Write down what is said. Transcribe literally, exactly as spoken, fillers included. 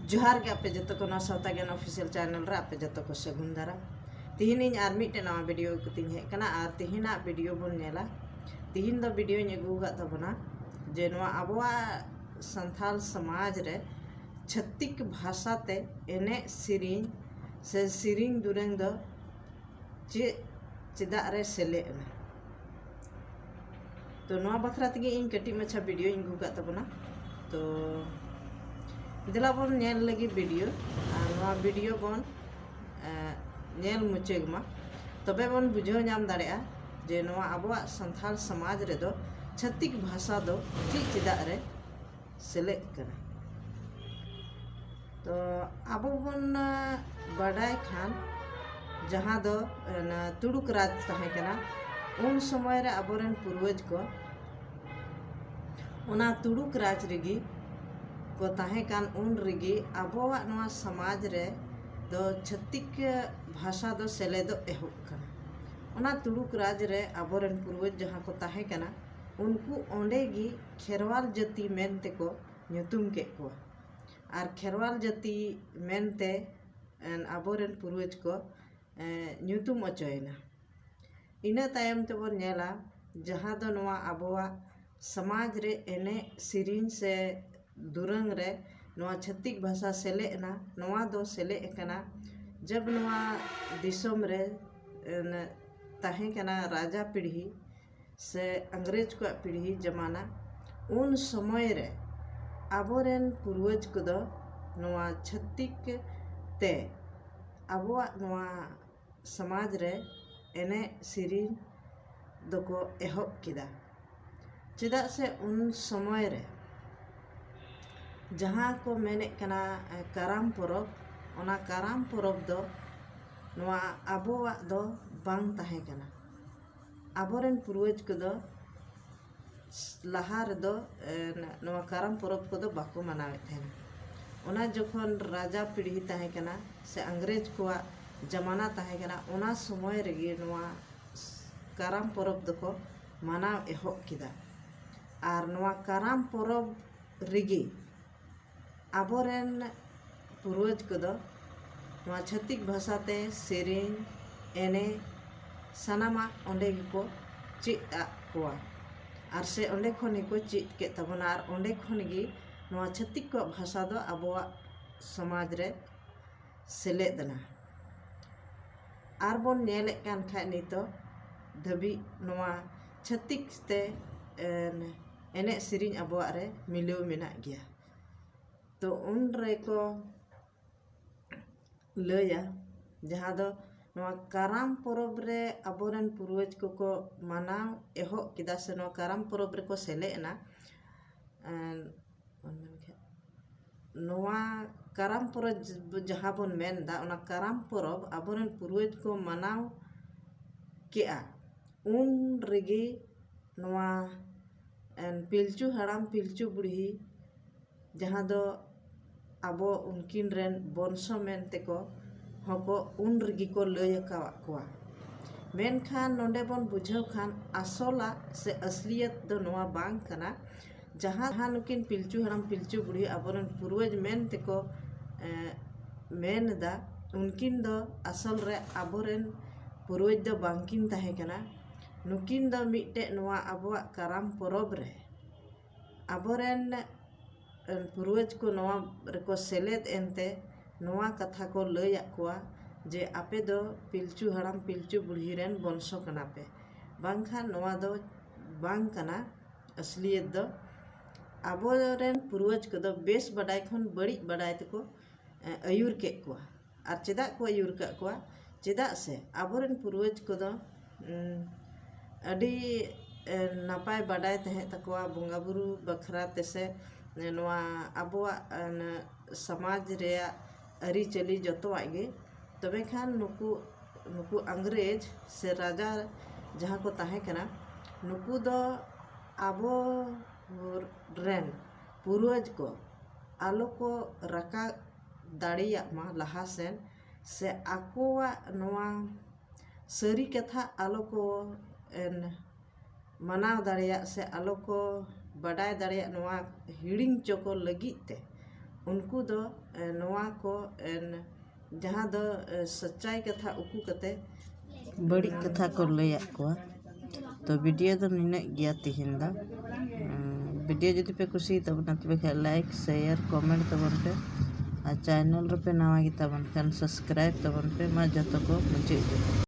ᱡᱚᱦᱟᱨ ᱜᱮ ᱟᱯᱮ ᱡᱚᱛᱚ ᱠᱚ ᱱᱚᱣᱟ ᱥᱟᱶᱛᱟ ᱜᱮᱭᱟᱱ ᱚᱯᱷᱤᱥᱤᱭᱟᱞ ᱪᱮᱱᱮᱞ ᱨᱮ ᱟᱯᱮ ᱡᱚᱛᱚ ᱠᱚ ᱥᱟᱹᱜᱩᱱ ᱫᱟᱨᱟᱢ᱾ ᱛᱤᱦᱤᱧ ᱤᱧ ᱟᱨ ᱢᱤᱫᱴᱮᱱ ᱱᱟᱣᱟ ᱵᱷᱤᱰᱤᱭᱳ ᱟᱹᱜᱩ ᱠᱟᱛᱮᱧ ᱦᱮᱡ ᱟᱠᱟᱱᱟ ᱟᱨ ᱛᱤᱦᱤᱧᱟᱜ ᱵᱷᱤᱰᱤᱭᱳ ᱵᱚᱱ ᱧᱮᱞᱟ᱾ ᱛᱤᱦᱤᱧ ᱫᱚ ᱵᱷᱤᱰᱤᱭᱳᱧ ᱟᱹᱜᱩ ᱟᱠᱟᱫ ᱛᱟᱵᱚᱱᱟ ᱡᱮ ᱱᱚᱣᱟ ᱟᱵᱚᱣᱟᱜ ᱥᱟᱱᱛᱟᱲ ᱥᱚᱢᱟᱡᱽ ᱨᱮ ᱪᱷᱟᱹᱛᱤᱠ ᱵᱷᱟᱥᱟ ᱛᱮ ᱮᱱᱮᱡ ᱥᱮᱨᱮᱧ ᱥᱮ ᱥᱮᱨᱮᱧ ᱫᱩᱨᱟᱹᱝ ᱫᱚ ᱪᱮᱫ ᱪᱮᱫᱟᱜ ᱨᱮ ᱥᱮᱞᱮᱫ ᱮᱱᱟ᱾ ᱛᱚ ᱱᱚᱣᱟ ᱵᱟᱠᱷᱨᱟ ᱛᱮᱜᱮ ᱤᱧ ᱠᱟᱹᱴᱤᱡ ᱢᱟᱪᱷᱟ ᱵᱷᱤᱰᱤᱭᱳᱧ ᱟᱹᱜᱩ ᱟᱠᱟᱫ ᱛᱟᱵᱚᱱᱟ᱾ ᱛᱚ ᱫᱮᱞᱟ ᱵᱚᱱ ᱧᱮᱞ ᱞᱟᱹᱜᱤᱫ ᱵᱷᱤᱰᱤᱭᱳ ᱟᱨ ᱱᱚᱣᱟ ᱵᱷᱤᱰᱤᱭᱳ ᱵᱚᱱ ᱧᱮᱞ ᱢᱩᱪᱟᱹᱫ ᱢᱟ᱾ ᱛᱚᱵᱮ ᱵᱚᱱ ᱵᱩᱡᱷᱟᱹᱣ ᱧᱟᱢ ᱫᱟᱲᱮᱭᱟᱜᱼᱟ ᱡᱮ ᱱᱚᱣᱟ ᱟᱵᱚᱣᱟᱜ ᱥᱟᱱᱛᱟᱲ ᱥᱚᱢᱟᱡᱽ ᱨᱮᱫᱚ ᱪᱷᱟᱹᱛᱤᱠ ᱵᱷᱟᱥᱟ ᱫᱚ ᱪᱮᱫ ᱪᱮᱫᱟᱜ ᱨᱮ ᱥᱮᱞᱮᱫ ᱠᱟᱱᱟ᱾ ᱛᱚ ᱟᱵᱚ ᱵᱚᱱ ᱵᱟᱰᱟᱭ ᱠᱷᱟᱱ ᱡᱟᱦᱟᱸ ᱫᱚ ᱛᱩᱲᱩᱠ ᱨᱟᱡᱽ ᱛᱟᱦᱮᱸ ᱠᱟᱱᱟ, ᱩᱱ ᱥᱚᱢᱚᱭ ᱨᱮ ᱟᱵᱚᱨᱮᱱ ᱯᱩᱨᱵᱚᱡᱽ ᱠᱚ ᱚᱱᱟ ᱛᱩᱲᱩᱠ ᱨᱟᱡᱽ ᱨᱮᱜᱮ ᱠᱚ ᱛᱟᱦᱮᱸ ᱠᱟᱱ ᱩᱱ ᱨᱮᱜᱮ ᱟᱵᱚᱣᱟᱜ ᱱᱚᱣᱟ ᱥᱚᱢᱟᱡᱽ ᱨᱮ ᱫᱚ ᱪᱷᱟᱹᱛᱤᱠ ᱵᱷᱟᱥᱟ ᱫᱚ ᱥᱮᱞᱮᱫᱚᱜ ᱮᱦᱚᱵ ᱠᱟᱱᱟ᱾ ᱚᱱᱟ ᱛᱩᱲᱩᱠ ᱨᱟᱡᱽ ᱨᱮ ᱟᱵᱚᱨᱮᱱ ᱯᱩᱨᱵᱚᱡᱽ ᱡᱟᱦᱟᱸ ᱠᱚ ᱛᱟᱦᱮᱸ ᱠᱟᱱᱟ, ᱩᱱᱠᱩ ᱚᱸᱰᱮ ᱜᱮ ᱠᱷᱮᱨᱣᱟᱞ ᱡᱟᱹᱛᱤ ᱢᱮᱱ ᱛᱮᱠᱚ ᱧᱩᱛᱩᱢ ᱠᱮᱫ ᱠᱚᱣᱟ᱾ ᱟᱨ ᱠᱷᱮᱨᱣᱟᱞ ᱡᱟᱹᱛᱤ ᱢᱮᱱᱛᱮ ᱟᱵᱚᱨᱮᱱ ᱯᱩᱨᱵᱚᱡᱽ ᱠᱚ ᱧᱩᱛᱩᱢ ᱚᱪᱚᱭᱮᱱᱟ᱾ ᱤᱱᱟᱹ ᱛᱟᱭᱚᱢ ᱛᱮᱵᱚᱱ ᱧᱮᱞᱟ ᱡᱟᱦᱟᱸ ᱫᱚ ᱱᱚᱣᱟ ᱟᱵᱚᱣᱟᱜ ᱥᱚᱢᱟᱡᱽ ᱨᱮ ᱮᱱᱮᱡ ᱥᱮᱨᱮᱧ ᱥᱮ ᱫᱩᱨᱟᱹᱝ ᱨᱮ ᱱᱚᱣᱟ ᱪᱷᱟᱹᱛᱤᱠ ᱵᱷᱟᱥᱟ ᱥᱮᱞᱮᱫ ᱮᱱᱟ᱾ ᱱᱚᱣᱟ ᱫᱚ ᱥᱮᱞᱮᱫ ᱟᱠᱟᱱᱟ ᱡᱟᱵ ᱱᱚᱣᱟ ᱫᱤᱥᱚᱢ ᱨᱮ ᱛᱟᱦᱮᱸ ᱠᱟᱱᱟ ᱨᱟᱡᱟ ᱯᱤᱲᱦᱤ ᱥᱮ ᱤᱝᱨᱮᱡᱽ ᱠᱚᱣᱟᱜ ᱯᱤᱲᱦᱤ ᱡᱟᱢᱟᱱᱟ᱾ ᱩᱱ ᱥᱚᱢᱚᱭ ᱨᱮ ᱟᱵᱚᱨᱮᱱ ᱯᱩᱨᱵᱚᱡᱽ ᱠᱚᱫᱚ ᱱᱚᱣᱟ ᱪᱷᱟᱹᱛᱤᱠ ᱛᱮ ᱟᱵᱚᱣᱟᱜ ᱱᱚᱣᱟ ᱥᱚᱢᱟᱡᱽ ᱨᱮ ᱮᱱᱮᱡ ᱥᱮᱨᱮᱧ ᱫᱚᱠᱚ ᱮᱦᱚᱵ ᱠᱮᱫᱟ᱾ ᱪᱮᱫᱟᱜ ᱥᱮ ᱩᱱ ᱥᱚᱢᱚᱭ ᱨᱮ ᱡᱟᱦᱟᱸ ᱠᱚ ᱢᱮᱱᱮᱫ ᱠᱟᱱᱟ ᱠᱟᱨᱟᱢ ᱯᱚᱨᱚᱵᱽ, ᱚᱱᱟ ᱠᱟᱨᱟᱢ ᱯᱚᱨᱚᱵᱽ ᱫᱚ ᱱᱚᱣᱟ ᱟᱵᱚᱣᱟᱜ ᱫᱚ ᱵᱟᱝ ᱛᱟᱦᱮᱸ ᱠᱟᱱᱟ᱾ ᱟᱵᱚᱨᱮᱱ ᱯᱩᱨᱵᱚᱡᱽ ᱠᱚᱫᱚ ᱞᱟᱦᱟ ᱨᱮᱫᱚ ᱱᱚᱣᱟ ᱠᱟᱨᱟᱢ ᱯᱚᱨᱚᱵᱽ ᱠᱚᱫᱚ ᱵᱟᱠᱚ ᱢᱟᱱᱟᱣᱮᱫ ᱛᱟᱦᱮᱱᱟ᱾ ᱚᱱᱟ ᱡᱚᱠᱷᱚᱱ ᱨᱟᱡᱟ ᱯᱤᱲᱦᱤ ᱛᱟᱦᱮᱸ ᱠᱟᱱᱟ ᱥᱮ ᱤᱝᱨᱮᱡᱽ ᱠᱚᱣᱟᱜ ᱡᱟᱢᱟᱱᱟ ᱛᱟᱦᱮᱸ ᱠᱟᱱᱟ, ᱚᱱᱟ ᱥᱚᱢᱚᱭ ᱨᱮᱜᱮ ᱱᱚᱣᱟ ᱠᱟᱨᱟᱢ ᱯᱚᱨᱚᱵᱽ ᱫᱚᱠᱚ ᱢᱟᱱᱟᱣ ᱮᱦᱚᱵ ᱠᱮᱫᱟ᱾ ᱟᱨ ᱱᱚᱣᱟ ᱠᱟᱨᱟᱢ ᱯᱚᱨᱚᱵᱽ ᱨᱮᱜᱮ ᱟᱵᱚᱨᱮᱱ ᱯᱩᱨᱣᱟᱹᱡᱽ ᱠᱚᱫᱚ ᱱᱚᱣᱟ ᱪᱷᱟᱹᱛᱤᱠ ᱵᱷᱟᱥᱟ ᱛᱮ ᱥᱮᱨᱮᱧ, ᱮᱱᱮᱡ, ᱥᱟᱱᱟᱢᱟᱜ ᱚᱸᱰᱮ ᱜᱮᱠᱚ ᱪᱮᱫ ᱟᱫ ᱠᱚᱣᱟ᱾ ᱟᱨ ᱥᱮ ᱚᱸᱰᱮ ᱠᱷᱚᱱ ᱜᱮᱠᱚ ᱪᱮᱫ ᱠᱮᱫ ᱛᱟᱵᱚᱱᱟ᱾ ᱟᱨ ᱚᱸᱰᱮ ᱠᱷᱚᱱ ᱜᱮ ᱱᱚᱣᱟ ᱪᱷᱟᱹᱛᱤᱠ ᱠᱚᱣᱟᱜ ᱵᱷᱟᱥᱟ ᱫᱚ ᱟᱵᱚᱣᱟᱜ ᱥᱚᱢᱟᱡᱽ ᱨᱮ ᱥᱮᱞᱮᱫ ᱮᱱᱟ᱾ ᱟᱨ ᱵᱚᱱ ᱧᱮᱞᱮᱫ ᱠᱟᱱ ᱠᱷᱟᱡ, ᱱᱤᱛᱚᱜ ᱫᱷᱟᱹᱵᱤᱡ ᱱᱚᱣᱟ ᱪᱷᱟᱹᱛᱤᱠ ᱛᱮ, ᱮᱱ, ᱮᱱᱮᱡ ᱥᱮᱨᱮᱧ ᱟᱵᱚᱣᱟᱜ ᱨᱮ ᱢᱤᱞᱟᱹᱣ ᱢᱮᱱᱟᱜ ᱜᱮᱭᱟ᱾ ᱛᱚ ᱩᱱ ᱨᱮᱠᱚ ᱞᱟᱹᱭᱟ, ᱡᱟᱦᱟᱸ ᱫᱚ ᱱᱚᱣᱟ ᱠᱟᱨᱟᱢ ᱯᱚᱨᱚᱵᱽ ᱨᱮ ᱟᱵᱚᱨᱮᱱ ᱯᱩᱨᱣᱟᱹᱡᱽ ᱠᱚᱠᱚ ᱢᱟᱱᱟᱣ ᱮᱦᱚᱵ ᱠᱮᱫᱟ, ᱥᱮ ᱱᱚᱣᱟ ᱠᱟᱨᱟᱢ ᱯᱚᱨᱚᱵᱽ ᱨᱮᱠᱚ ᱥᱮᱞᱮᱫ ᱮᱱᱟ᱾ ᱮᱱ, ᱱᱚᱣᱟ ᱠᱟᱨᱟᱢ ᱯᱚᱨᱚᱵᱽ ᱡᱟᱦᱟᱸ ᱵᱚᱱ ᱢᱮᱱᱫᱟ, ᱚᱱᱟ ᱠᱟᱨᱟᱢ ᱯᱚᱨᱚᱵᱽ ᱟᱵᱚᱨᱮᱱ ᱯᱩᱨᱣᱟᱹᱡᱽ ᱠᱚ ᱢᱟᱱᱟᱣ ᱠᱮᱜᱼᱟ, ᱩᱱ ᱨᱮᱜᱮ ᱱᱚᱣᱟ, ᱮᱱ, ᱯᱤᱞᱪᱩ ᱦᱟᱲᱟᱢ ᱯᱤᱞᱪᱩ ᱵᱩᱲᱦᱤ, ᱡᱟᱦᱟᱸ ᱫᱚ ᱟᱵᱚ ᱩᱱᱠᱤᱱ ᱨᱮᱱ ᱵᱚᱝᱥᱚ ᱢᱮᱱ ᱛᱮᱠᱚ ᱦᱚᱸᱠᱚ ᱩᱱ ᱨᱮᱜᱮ ᱠᱚ ᱞᱟᱹᱭ ᱟᱠᱟᱣᱟᱫ ᱠᱚᱣᱟ᱾ ᱢᱮᱱᱠᱷᱟᱱ ᱱᱚᱰᱮ ᱵᱚᱱ ᱵᱩᱡᱷᱟᱹᱣ ᱠᱷᱟᱱ, ᱟᱥᱚᱞᱟᱜ ᱥᱮ ᱟᱥᱞᱤᱭᱟᱛ ᱫᱚ ᱱᱚᱣᱟ ᱵᱟᱝ ᱠᱟᱱᱟ᱾ ᱡᱟᱦᱟᱸ, ᱡᱟᱦᱟᱸ ᱱᱩᱠᱤᱱ ᱯᱤᱞᱪᱩ ᱦᱟᱲᱟᱢ ᱯᱤᱞᱪᱩ ᱵᱩᱲᱦᱤ ᱟᱵᱚᱨᱮᱱ ᱯᱩᱨᱣᱟᱹᱡᱽ ᱢᱮᱱ ᱛᱮᱠᱚ, ᱮ, ᱢᱮᱱ ᱮᱫᱟ, ᱩᱱᱠᱤᱱ ᱫᱚ ᱟᱥᱚᱞ ᱨᱮ ᱟᱵᱚᱨᱮᱱ ᱯᱩᱨᱣᱟᱹᱡᱽ ᱫᱚ ᱵᱟᱝᱠᱤᱱ ᱛᱟᱦᱮᱸ ᱠᱟᱱᱟ᱾ ᱱᱩᱠᱤᱱ ᱫᱚ ᱢᱤᱫᱴᱮᱡ ᱱᱚᱣᱟ ᱟᱵᱚᱣᱟᱜ ᱠᱟᱨᱟᱢ ᱯᱚᱨᱚᱵᱽ ᱨᱮ ᱟᱵᱚᱨᱮᱱ, ᱮ, ᱯᱩᱨᱣᱟᱹᱡᱽ ᱠᱚ ᱱᱚᱣᱟ ᱨᱮᱠᱚ ᱥᱮᱞᱮᱫ ᱮᱱᱛᱮ ᱱᱚᱣᱟ ᱠᱟᱛᱷᱟ ᱠᱚ ᱞᱟᱹᱭᱟᱫ ᱠᱚᱣᱟ ᱡᱮ ᱟᱯᱮ ᱫᱚ ᱯᱤᱞᱪᱩ ᱦᱟᱲᱟᱢ ᱯᱤᱞᱪᱩ ᱵᱩᱲᱦᱤ ᱨᱮᱱ ᱵᱚᱝᱥᱚ ᱠᱟᱱᱟ ᱯᱮ, ᱵᱟᱝᱠᱷᱟᱱ ᱱᱚᱣᱟ ᱫᱚ ᱵᱟᱝ ᱠᱟᱱᱟ ᱟᱥᱞᱤᱭᱟᱛ ᱫᱚ᱾ ᱟᱵᱚᱨᱮᱱ ᱯᱩᱨᱣᱟᱹᱡᱽ ᱠᱚᱫᱚ ᱵᱮᱥ ᱵᱟᱰᱟᱭ ᱠᱷᱚᱱ ᱵᱟᱹᱲᱤᱡ ᱵᱟᱰᱟᱭ ᱛᱮᱠᱚ, ᱮ, ᱟᱹᱭᱩᱨ ᱠᱮᱫ ᱠᱚᱣᱟ᱾ ᱟᱨ ᱪᱮᱫᱟᱜ ᱠᱚ ᱟᱹᱭᱩᱨ ᱠᱟᱜ ᱠᱚᱣᱟ? ᱪᱮᱫᱟᱜ ᱥᱮ ᱟᱵᱚᱨᱮᱱ ᱯᱩᱨᱣᱟᱹᱡᱽ ᱠᱚᱫᱚ, ᱩᱸ, ᱟᱹᱰᱤ, ᱮ, ᱱᱟᱯᱟᱭ ᱵᱟᱰᱟᱭ ᱛᱟᱦᱮᱸ ᱛᱟᱠᱚᱣᱟ ᱵᱚᱸᱜᱟ ᱵᱩᱨᱩ ᱵᱟᱠᱷᱨᱟ ᱛᱮᱥᱮ, ᱮ, ᱱᱚᱣᱟ ᱟᱵᱚᱣᱟᱜ, ᱮ, ᱥᱚᱢᱟᱡᱽ ᱨᱮᱭᱟᱜ ᱟᱹᱨᱤᱪᱟᱹᱞᱤ ᱡᱚᱛᱚᱣᱟᱜ ᱜᱮ᱾ ᱛᱚᱵᱮ ᱠᱷᱟᱱ ᱱᱩᱠᱩ, ᱱᱩᱠᱩ ᱤᱝᱨᱮᱡᱽ ᱥᱮ ᱨᱟᱡᱟ ᱡᱟᱦᱟᱸ ᱠᱚ ᱛᱟᱦᱮᱸ ᱠᱟᱱᱟ, ᱱᱩᱠᱩ ᱫᱚ ᱟᱵᱚ ᱨᱮᱱ ᱯᱩᱨᱣᱟᱹᱡᱽ ᱠᱚ ᱟᱞᱚ ᱠᱚ ᱨᱟᱠᱟᱵ ᱫᱟᱲᱮᱭᱟᱜ ᱢᱟ ᱞᱟᱦᱟ ᱥᱮᱱ, ᱥᱮ ᱟᱠᱚᱣᱟᱜ ᱱᱚᱣᱟ ᱥᱟᱹᱨᱤ ᱠᱟᱛᱷᱟ ᱟᱞᱚ ᱠᱚ, ᱮᱱ, ᱢᱟᱱᱟᱣ ᱫᱟᱲᱮᱭᱟᱜ ᱥᱮ ᱟᱞᱚ ᱠᱚ ᱵᱟᱰᱟᱭ ᱫᱟᱲᱮᱭᱟᱜ, ᱱᱚᱣᱟ ᱦᱤᱲᱤᱧ ᱪᱚ ᱠᱚ ᱞᱟᱹᱜᱤᱫ ᱛᱮ ᱩᱱᱠᱩ ᱫᱚ ᱮ, ᱱᱚᱣᱟ ᱠᱚ ᱮ, ᱡᱟᱦᱟᱸ ᱫᱚ ᱮ, ᱥᱟᱪᱟᱭ ᱠᱟᱛᱷᱟ ᱩᱠᱩ ᱠᱟᱛᱮ ᱵᱟᱹᱲᱤᱡ ᱠᱟᱛᱷᱟ ᱠᱚ ᱞᱟᱹᱭᱟᱫ ᱠᱚᱣᱟ᱾ ᱛᱚ ᱵᱷᱤᱰᱤᱭᱳ ᱫᱚ ᱱᱤᱱᱟᱹᱜ ᱜᱮᱭᱟ ᱛᱤᱦᱤᱧ ᱫᱚ᱾ ᱩᱸ, ᱵᱷᱤᱰᱤᱭᱳ ᱡᱩᱫᱤ ᱯᱮ ᱠᱩᱥᱤᱭᱟᱛᱟ ᱵᱚᱱᱟ ᱛᱚᱵᱮ ᱠᱷᱟᱡ ᱞᱟᱭᱤᱠ, ᱥᱮᱭᱟᱨ, ᱠᱚᱢᱮᱱᱴ ᱛᱟᱵᱚᱱ ᱯᱮ᱾ ᱟᱨ ᱪᱮᱱᱮᱞ ᱨᱮᱯᱮ ᱱᱟᱣᱟ ᱜᱮᱛᱟ ᱵᱚᱱ ᱠᱷᱟᱱ ᱥᱟᱵᱥᱠᱨᱟᱭᱤᱵ ᱛᱟᱵᱚᱱ ᱯᱮ᱾ ᱢᱟ ᱡᱚᱛᱚ ᱠᱚ ᱢᱩᱪᱟᱹᱫ ᱡᱚᱦᱟᱨ᱾